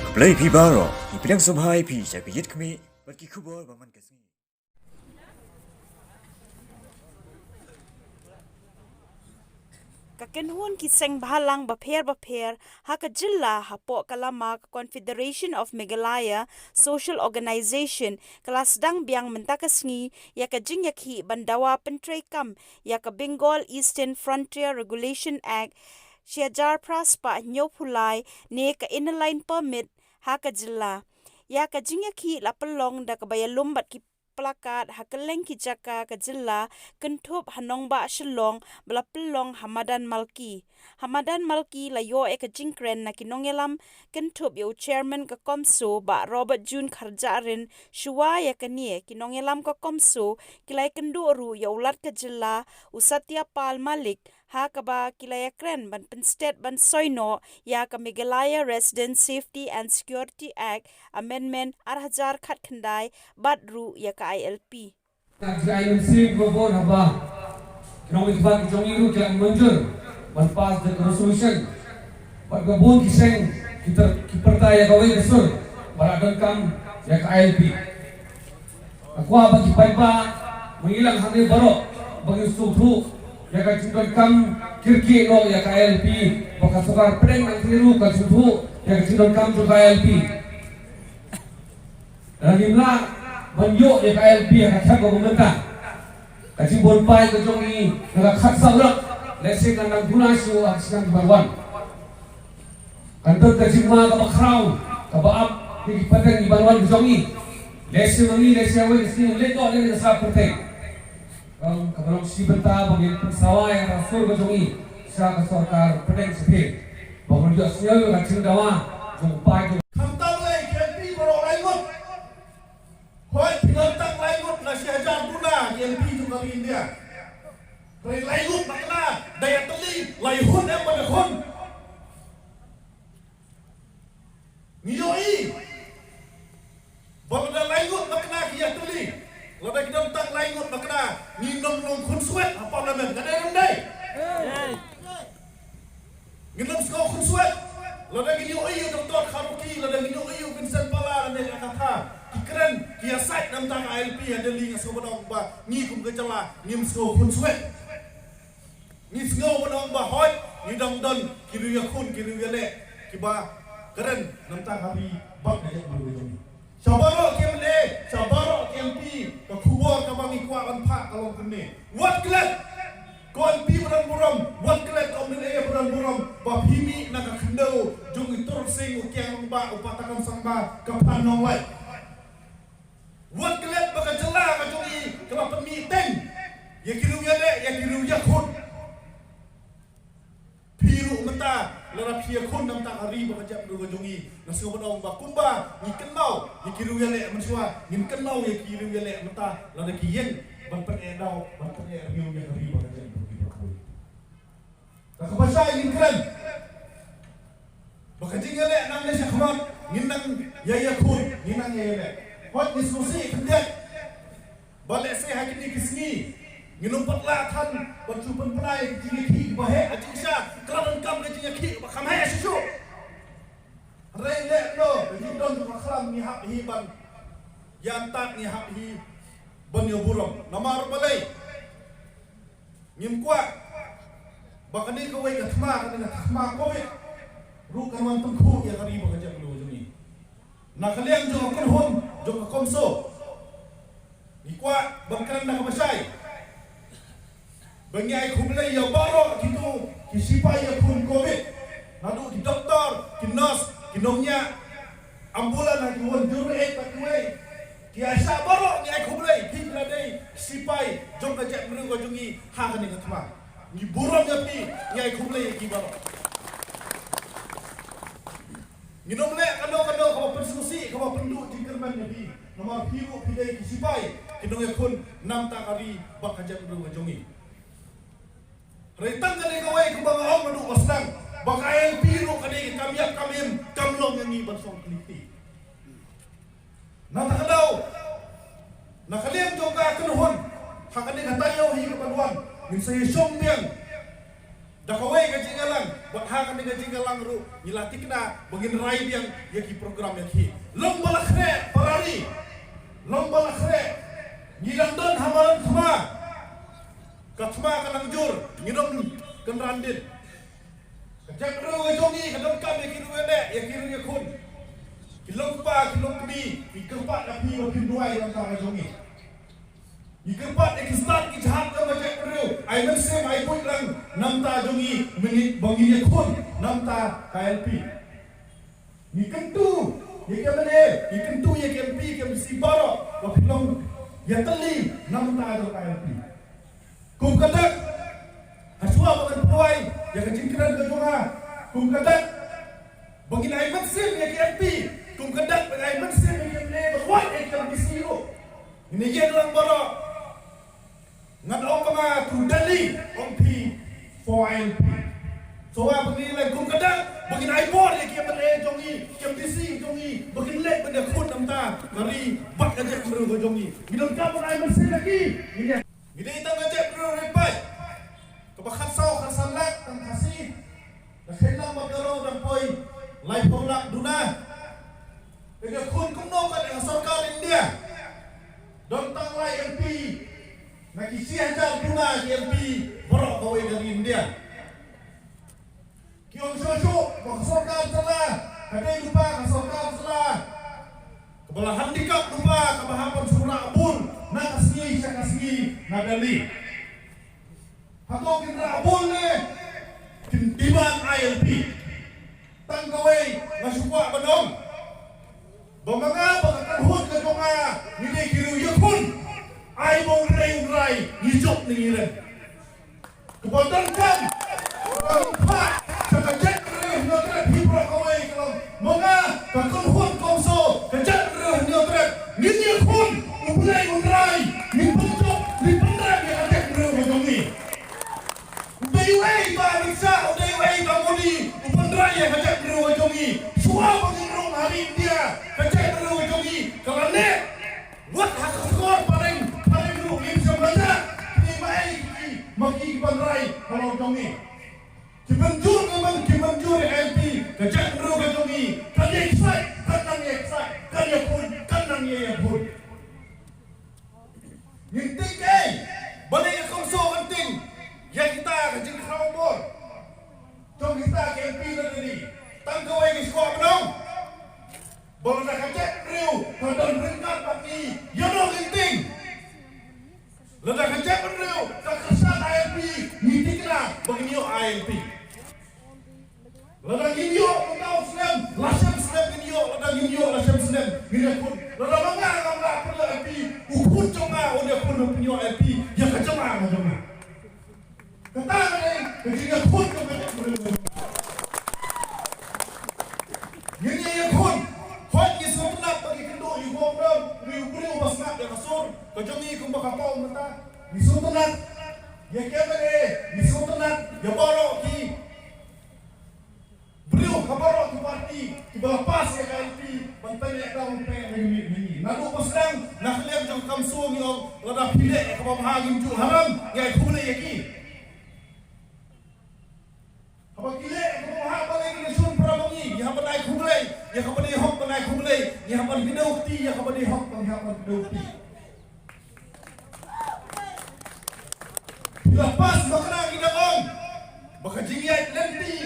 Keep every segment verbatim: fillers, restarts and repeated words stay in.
Khublei phi baroh, ngi pdiang sngewbha ïa phi sha ka Ïit Khmih bad ki khubor ba man ka sngi. Ka kynhun ki seng bhalang bapher bapher ha ka jylla hapoh ka lama ka Confederation of Meghalaya Social Organization ka la sdang biang mynta ka sngi ïa ka jingïakhih ban dawa pyntreikam ïa ka Bengal Eastern Frontier Regulation Act shi hajar phra spah hynñiewphew lai ne ka Inner Line Permit ha ka jylla. Ïa ka jingïakhih la pynlong da kaba ïalum bad ki plakat ha kylleng ki jaka ka jylla, kynthup ha nongbah Shillong ba la pynlong ha Madan Malki. Ha Madan Malki la ïoh ïa ka jingkren na ki nongïalam, kynthup ïa u chairman ka CoMSO Bah Robert June Kharjahrin. Shuwa ïa kane, ki nongïalam ka CoMSO ki la ïakynduh ruh ïa u Lat ka jylla, u Satya Pal Malik, ha kaba ki la ïakren ban pynstet ban soi noh ïa ka Meghalaya Resident Safety and Security Act Amendment ar hajar khatkhyndai bad ruh ïa ka I L P. Ka jingïasyllok ka bor haba ki nongmihkhmat ki jong ngi ruh ki la mynjur ban pass da ka resolution. Bad ka bun ki seng ki ter-, ki pyrta ïa kawei ka sur ba la donkam ïa ka I L P. Nga kwah ba ki paidbah, ba ngi lang hangne baroh, ba ngin sngewthuh ïa ka jingdonkam kyrkieh noh ïa ka I L P, ba ka sorkar pdeng nangtei ruh kan sngewthuh ïa ka jingdonkam jong ka I L P. Lada ngim lah ban ïoh ïa ka I L P ha ka thep kaba mynta, ka jingbun paid ka jong ngi ka la khatsaw lak, lehse kan nang duna shuh ha ka snem ban wan. Kan don ka jingma kaba khraw kaba ap ïa ki pateng ki ban wan ka jong ngi. Lehse ma ngi, lehse ha kawei ka sngi, leit noh lane ka sap pyrthei. Ong kaba long shi bynta ba ngin pynsawa ïa ka sur ka jong ngi sha ka sorkar pdeng shatei, ba ngan ïohsngew ïa ka jingdawa jong u paid jong. Khamtam lei ki M P baroh lai ngut. Hooid, phi don tang lai ngut na shi hajar duna ki M P jong ka ri India. Hynrei lai ngut na kane da ïatylli, lai hun em ba da hun. Ngi ïohi ba lada lai ngut na kane ki ïatylli, lada ki don tang lai ngut na kane, ngin ym long khunswet ha Parliament, ka dei ne ym dei? Ngin ym sngew khunswet. Lada ngin ïohi ïa u Doctor Kharokhi, lada ngin ïohi ïa u Vincent Pala lane ïa ka Katha ki kren, ki ïasaid na bynta ka I L P ha Delhi, nga sngew ban ong ba ngi kum ka jylla ngim sngew khunswet. Ngi sngew ban ong ba hooid, ngi dang don ki riew ïakhun, ki riew ïaleh kiba kren na bynta ka ri bad ka jaitbynriew jong ngi. Sha baroh ki M L A, sha baroh ki M P, ka khubor kaba ngi kwah ban phah ka long kumne. Wat klet ko M P ba don burom, wat klet ko M L A ba don burom ba phi mih na ka khyndew jong i Tur Sing, u Kiang Nangbah, u Patakam Sangma, ka Phra Nonglait. Wat klet ba ka jylla ka jong i ka la pynmih teng ïa ki riew ïaleh, ïa ki riew ïakhun. Phi ruh mynta lada phi ïakhun na bynta ka ri bad ka jaitbynriew ka jong ngi, nga sngew ban ong ba kumba ngi kynmaw ïa ki riew ïaleh mynshuwa, ngin kynmaw ïa ki riew ïaleh mynta lada ki ïeng ban pyneh daw, ban pyneh riew ïa ka ri bad ka jaitbynriew. Da kaba shai ngin kren ba ka jingïaleh nangne shakhmat ngin nang ïa ïakhun, ngin nang ïa ïaleh. Hooid, ngi sngewsih khyndiat ba lehse ha kine ki sngi ngin ym pat lah than ban shu pynpra ïa ki jingïakhih ba heh, ha jingshisha ka la donkam ka jingïakhih ba kham heh shuh shuh. Hynrei lehse ka jingdon jong ka khlam ngi hap hi ban ïa ntad, ngi hap hi ban ïa burom. Namar balei? Ngim kwah ba kane kawei ka thma, kane ka thma Covid ruh kan wan tyngkhuh ïa ka ri bad ka jaitbynriew jong ngi. Na ka liang jong ka kynhun jong ka CoMSO, ngi kwah ban kren da kaba shai ba ngi ai khublei ïa baroh kito ki sipai ïakhun Covid, naduh ki doktor, ki nurse, ki nongñiah ambulance, ha ki won jur eh bad kiwei. Ki ASHA baroh ngi ai khublei, phi ki la dei sipai jong ka jaitbynriew ka jong ngi ha kane ka thma. Ngi burom ïa phi, ngi ai khublei ïa ki baroh. Ngin ym leh kano kano kaba pynsngewsih, kaba pynduh jingkyrmen ïa phi. Namar phi ruh phi dei ki sipai, ki nongïakhun na bynta ka ri bad ka jaitbynriew ka jong ngi. Hynrei tang kane kawei kaba nga ong naduh ba sdang, ba ka I L P ruh ka dei ka kam ïap kam im, kam long ïa ngi ban song kynti. Na kata ka daw, na ka liang jong ka kynhun, ha kane ka taïew hi kaban wan, ngin sa ïashong biang Da kawei ka jingïalang, bad ha kane ka jingïalang ruh ngi la thikna ba ngin rai biang ïa ki program ïa ki. Long ba la khreh para ri, long ba la khreh. Ngi dang don ha madan thma. Ka thma ka nang jur, ngi dang kynran dien. Ka jaitbynriew ka jong ngi ka donkam ïa ki riew ïa ki riew ïa khun. Ki long kpa ki long kmie, ki kyrpad ïa phi ba phin duwai ïa ka jong ngi. Ngi kyrpad ïa ki stad ki jahap jong ka jaitbynriew. Ai mynsiem ai buit lang namar ka jong ngi, mynta ba ngin ïakhun namar ka I L P. Ngi kyntu ïa ki M L A, ngi kyntu ïa ki M P, ki M D C baroh ba phin long ïatylli namar ka jong ka I L P. Kum ka dak, ha shuwa ba ngan pynduwai ïa ka jingkren ka jong nga, kum ka dak ba ngin ai mynsiem ïa ki M P, kum ka dak ba ngin ai mynsiem ïa ki M L A, ba wat ïa ki M D C ruh. Ngin ïeng lang baroh. Ngan ong ba nga tu Delhi, ong phi for I L P. So wa ba ngi leh kum ka dak ba ngin ai bor ïa ki M L A jong ngi, ki M D C jong ngi, ba kin leh ban ïakhun namar ka ri bad ka jaitbynriew ka jong ngi. Ngi donkam ban ai mynsiem ïa ki. Ngi dei, ngi dei tang ka jaitbynriew ri paid kaba khatsaw khatsan lak tang Khasi. Ka khynnah bad ka riew dang poi laiphew lak duna. Ka ïakhun kumno kat ïa ka sorkar India? Don tang lai M P na ki shi hajar duna ki M P baroh kawei ka ri India. Ki ong shuh shuh ba ka sorkar jylla ka dei lypa ka sorkar jylla kaba la handicap lypa, kaba hap ban shu rah bun na ka sngi sha ka sngi na Delhi. Hato kin rah bun ne kin demand I L P? Tang kawei nga shu kwah ban ong ba ma nga bad ka kynhun ka jong nga, ngi dei ki riew ïakhun. Ai ba u rei u rai, ngi jop ne ngi rem. Kaba donkam ba ngin phah sha ka jaitbynriew Hynñiewtrep hi baroh kawei ka long ma nga, ka kynhun kongso ka jaitbynriew Hynñiewtrep, ngin ïakhun, U Blei un rai, ngin pynjop, ngin pynrem ïa ka jaitbynriew ka jong ngi. U dei uei uta Amit Shah, u dei uei uta Modi u pynrem ïa ka jaitbynriew ka jong ngi? Shuwa ba ngin rung ha ri India, ka jaitbynriew ka jong ngi ka la neh. Wat ha ka sor phareng, phareng ruh ngim shym la jah. Kine ma ei ki, ma ki ki ban rai halor jong ngi. Ki ban jur, ki ban, ki ban jur ïa I L P, ka jaitbynriew ka jong ngi kan ïa ksaid, kan nang ïa ksaid, kan ïakhun, kan nang ïa ïakhun. Ngin tieng ei? Balei ka kongso kan tieng ïa kita ka jingkhraw bor jong kita ki M P na Delhi? Tang kawei ngi sngewbha ban ong ba lada ka jaitbynriew ka don ryngkat bad ngi, ïa no ngin tieng? Lada ka jaitbynriew ka kyrshan I L P, ngi thikna ba ngin ïoh I L P. Lada ngin ïoh mynta u snem, la snem snem ngin ïoh, lada ngin ïoh la snem snem ngin ïakhun. Lada ma nga ngam lah pynlong M P, u khun jong nga un ïakhun, un pynïoh M P ïa ka jong nga, ka jong nga. Kata ka dei ka jingïakhun jong ka jaitbynriew. Ngin ïakhun. Hooid ngi sngewtynnat ba ngi kynduh ïa u Home Rule, u briew ba sngap ïa ka sur ka jong ngi kumba ka paw mynta. Ngi sngewtynnat ïa ka M L A, ngi sngewtynnat ïa baroh ki briew ha baroh ki party kiba la pass ïa ka I L P ban pynlong ïa ka, ban pynlong ïa ka. Naduh ba sdang na ka liang jong ka CoMSO ngi ong lada phi leh ïa kaba bha ngim ju haram, ngi ai khublei ïa ki. Haba ki leh ïa kaba bha balei ki la shun para bangli? Ngi hap ban ai khublei. Ïa kaba dei hok ban ai khublei. Ngi hap ban kdew kti ïa kaba dei hok, ngi hap ban kdew kti. Phi la pass ba kane ngi dang ong ba ka jingïaid lynti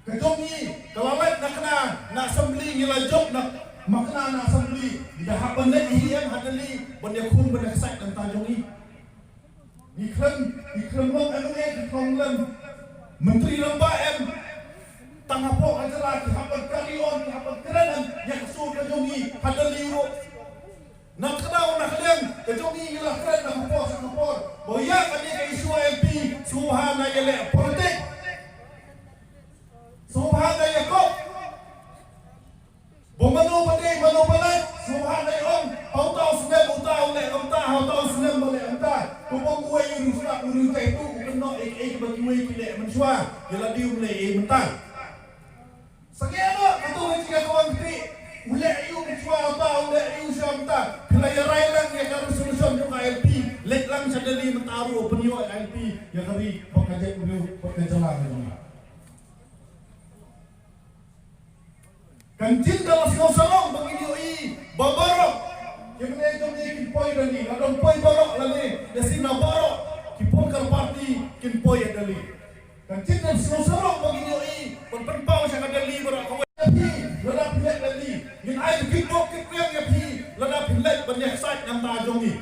ka jong ngi ka la lait na kane na assembly, ngi la jop na ma kane na assembly. Ngi da hap ban leit hi em ha Delhi ban ïakhun ban ïaksaid na ka bynta jong ngi. Ngi kren, ngi kren long M L A, ngi kren long Myntri Rangbah em. Tang hapoh ka jylla ki hap ban carry on, ki hap ban kren em ïa ka sur ka jong ngi ha Delhi ruh. Na ka daw na ka liang ka jong ngi ngi la kren na ka por sha ka por ba ïa kane ka issue M P sngewbha na ïaleh politik. Sngewbha na ïakop. Ba mano ba dei mano ba lait, sngewbha na ïa ong. Ha uta u snem uta u leh kumta, ha uta u snem ba leh kumta. Kumba uwei u riewstad u riewjaituh u kynnoh ïa kiei kiba kiwei ki leh mynshuwa, ïa lade um leh ei mynta. Sangeh noh, kato ka jingïakawang kti. U leh aïu mynshuwa uta, u leh aïu shuwa mynta. Phi la ïa rai lang ïa ka resolution jong ka I L P. Leit lang sha Delhi mynta ruh pynïoh ïa ka I L P ïa ka ri bad ka jaitbynriew bad ka Kan jin da la sngewsarong ba ngin ïohi ba baroh ki bneng jong ngi kin poi ïa Delhi, la dang poi baroh lane da shisien baroh ki political party kin poi ïa Delhi. Kan jin da la sngewsarong ba ngin ïohi ban pynpaw sha ka Delhi baroh kawei. Ïa phi lada phi leit Delhi, ngin ai ka kitbok kitrwiang ïa phi lada phi leit ban ïaksaid na ka bynta jong ngi.